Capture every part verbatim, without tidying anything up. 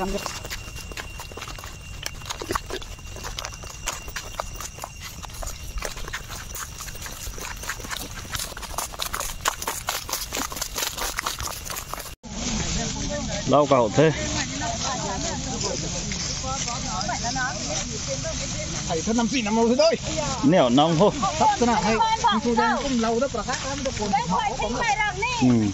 Lau kau the. Thei thu nam si nam ru the doi. Neo nang ho. Thap tana hei. Thu dang kum lau da pra kha kam da kon. Hmm.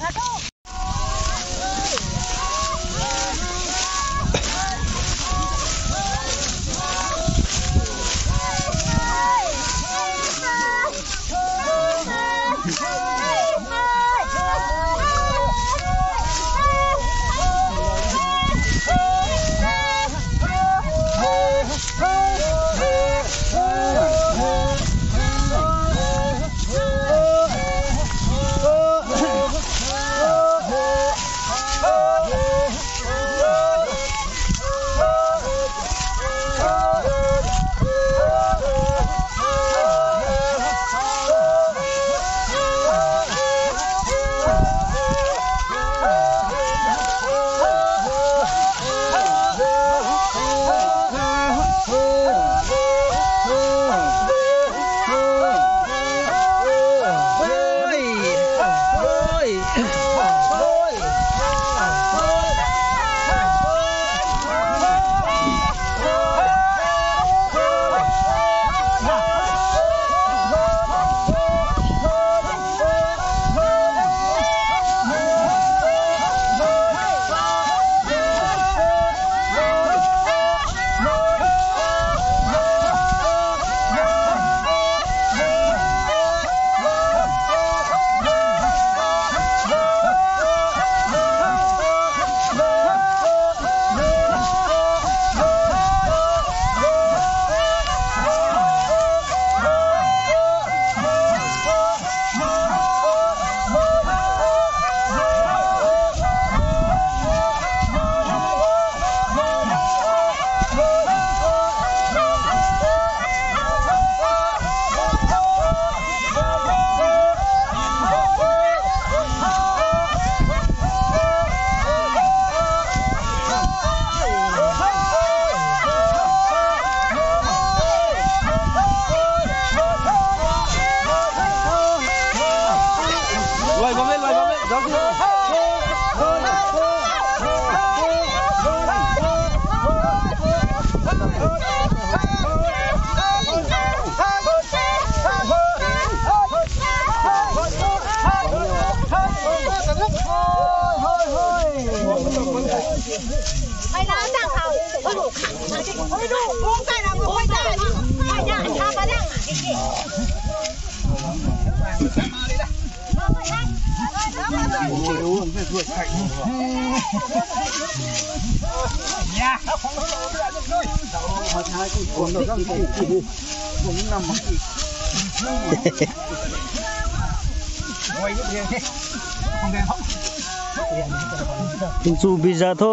Tingchu biza thu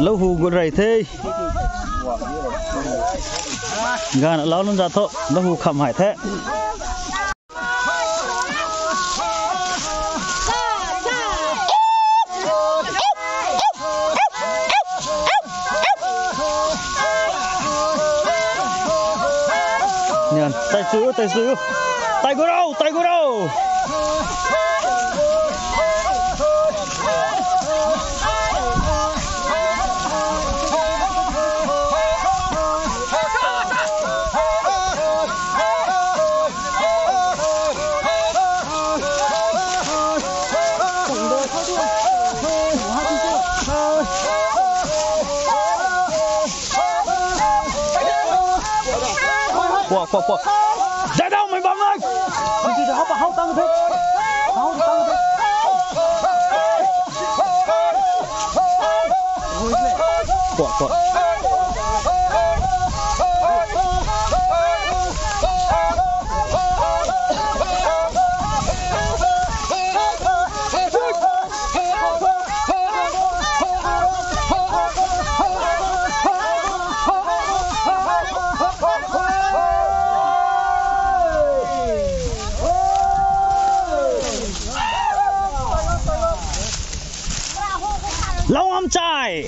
lau hu gut rei the. Gan lau lun za thu lau hu kham hai the. Nian, tai su, tai su. Tai gu rau, tai gu rau. Puak, puak, puak. Jadau mei bam nai. Di di hau pa hau tang the. Hau tang the. Puak, puak. Lau am chai.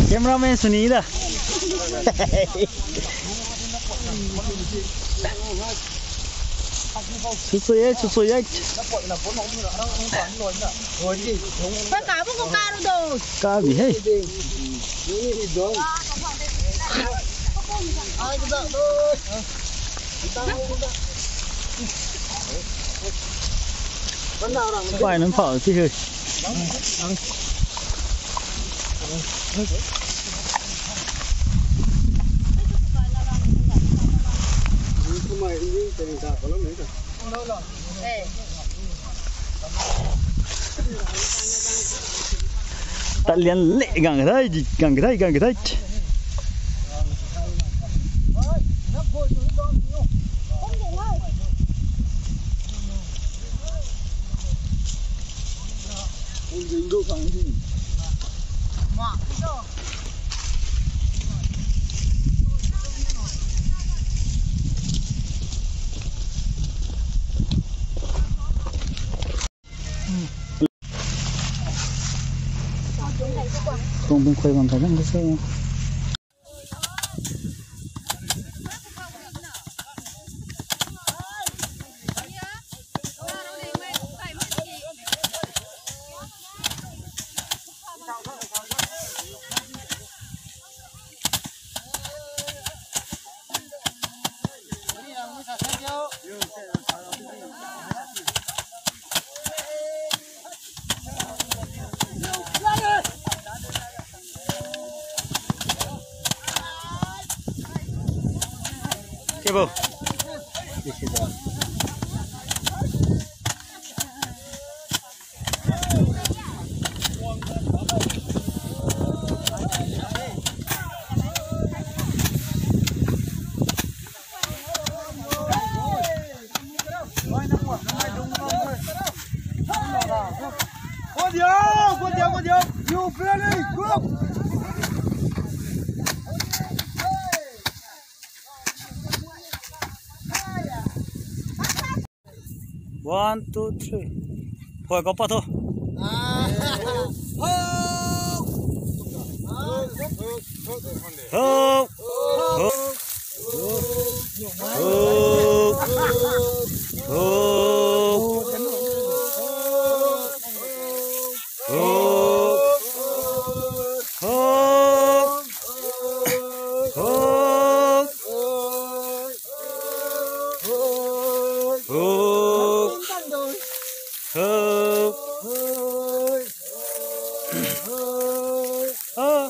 Cameraman suni da. Susui ai, susui ai. Kabi hei. Pai nunc phau si hei. Tat lian le gang kadai, gang kadai, gang kadai. Kung bing khoi bang kai lang ka se. Kebo. One, two, three. Hoi, kau pat tho. Ho. Ho. Ho. Ho. Ho. Ho. Ho. Ho. Ho. Ho.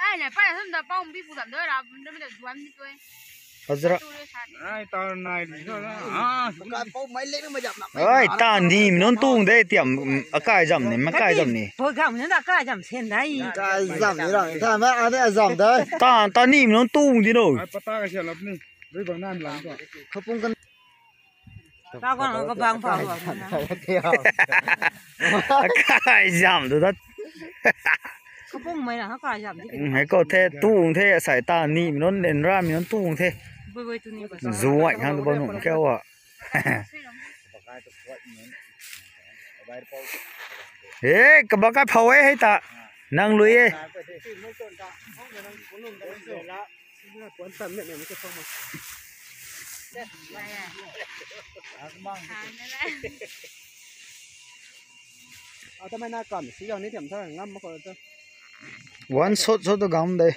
Ai, na pa na sum da pau bi pu dam doi ra, na mi da duan ni toi. Hazra. Tu le sa ni. Ai, tar nai ni na. Ah, Ka pau mai lek na mai jam na. Ai, ta ni mi nunc tung de tiam, mm, akai jam ni, makai jam ni. Pau gam ni da kai jam sen dai. Kai jam ni ra. Ta ma, a ni a jam dai. Ta, ta ni mi nunc tung di no. Ai, pata ka sialap ni. Rui bang nan lang ko. Khapung kan. Ka guang ka bang pa. Akai jam tu dat. Kapung mai na akai jam di. Mm, hei ko the, tung the, asai ta ni mi nunc, nen ra mi nunc tung the. Bui bui tu ni ko. Zuai hang tu bang nung kau a. Hei, kabak kai phau e, hei ta. Nang lui e. One shot shot tu gam de.